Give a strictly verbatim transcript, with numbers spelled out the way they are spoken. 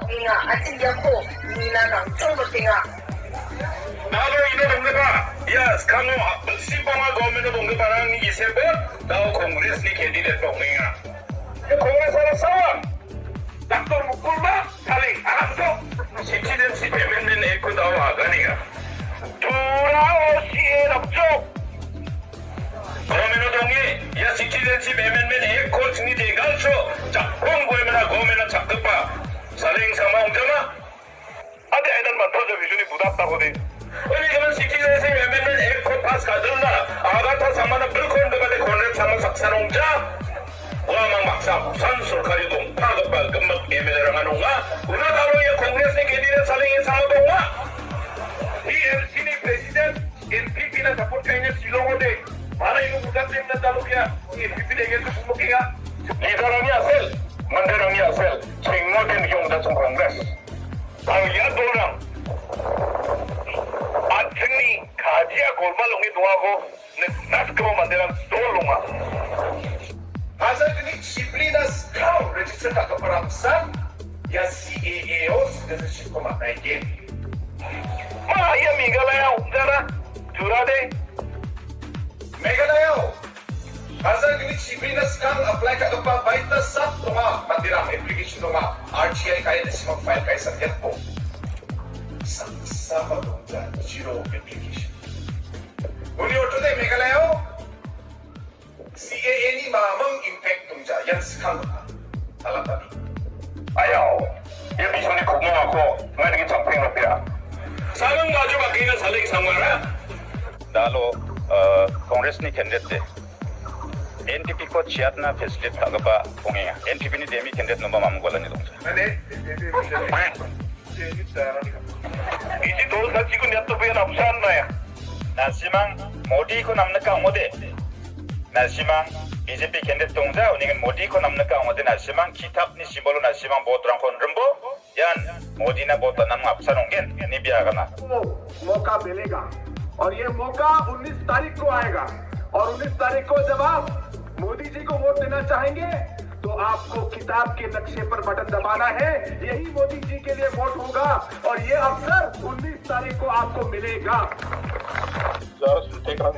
Ong·enga, an·ching iako nina gangchongbotenga. Aro ino donggipa, ia skano bilsi bonga government-o donggiparangni gisepon, dao Congress-ni candidate-ba ong·enga. Congress-ara sawa, Doctor Mukulba Saleng, aramso Citizenship Amendment Act-ko dao aganenga. Turao C A nokjok. Government-o donge, ia Citizenship Amendment Act-ko chingni jegalso, jakpong guemena government-o chakgipa, Saleng sama ongjama. Ade aidan mantojo bijuni budak takode. Oni gaman Citizenship Amendment Act-ko pass kadilna, agata samana bilkon gabade Conrad sama saksan ongja. Uamang maksa busan sorkari dongpagipa gimik M L A-rangan ong·a. Una dalo ia Congress-ni candidate Saleng sama donga. T M C-ni president N P P-na support ka·enga Shillong-ode. Mara ino budak dem na dalo ia N P P de ngen tu kumuk inga. Leader-rangni asel, manderangni asel, chengmo den giong da song Congress. Aro ia dolrang, an·chingni kajia golmal ong·e dongako nikna sikgipa manderang dol ong·a. Hajalgni chibrina skang register ka·giparangsan ia C A A-o citizenship-ko man·aigen. Ma, ia Meghalaya ong·jara, jurade. Meghalaya-o Hajalgni chibrina skang apply ka·gipa baita sat donga, manderang application donga, R T I ka·e nasimang file ka·e sadiatbo. Saksaba dongja zero application. Uni ortode Meghalaya-o C A A-ni mamung impact dongja, ian skang donga. Talatani. Ayao, ia bisoni khogmongako ngai dingin champeng nokbea. Samang baju bakenga Saleng samara. Dalo, eh, Congress-ni candidate de. N P P-ko chiatna facilitate ka·gipa ong·enga. N P P-ni demi candidate nomba mamung golani dongja. Isi dol sachiko niattobe napsan naya. Nasimang Modi-ko namnika ong·ode. Nasimang B J P candidate dongja, uningen Modi-ko namnika ong·ode, nasimang kitapni simbolo nasimang vote-rangko rimbo. Ian Modi-na vote-na naming apsan ong·gen, ine bia gana. को मौका मिलेगा और ये मौका उन्नीस तारीख को आएगा और उन्नीस तारीख को जब आप मोदी जी को वोट देना चाहेंगे तो आपको किताब के नक्शे पर बटन दबाना है। यही मोदी जी के लिए वोट होगा और ये अवसर उन्नीस तारीख को आपको मिलेगा। Harus ditekra.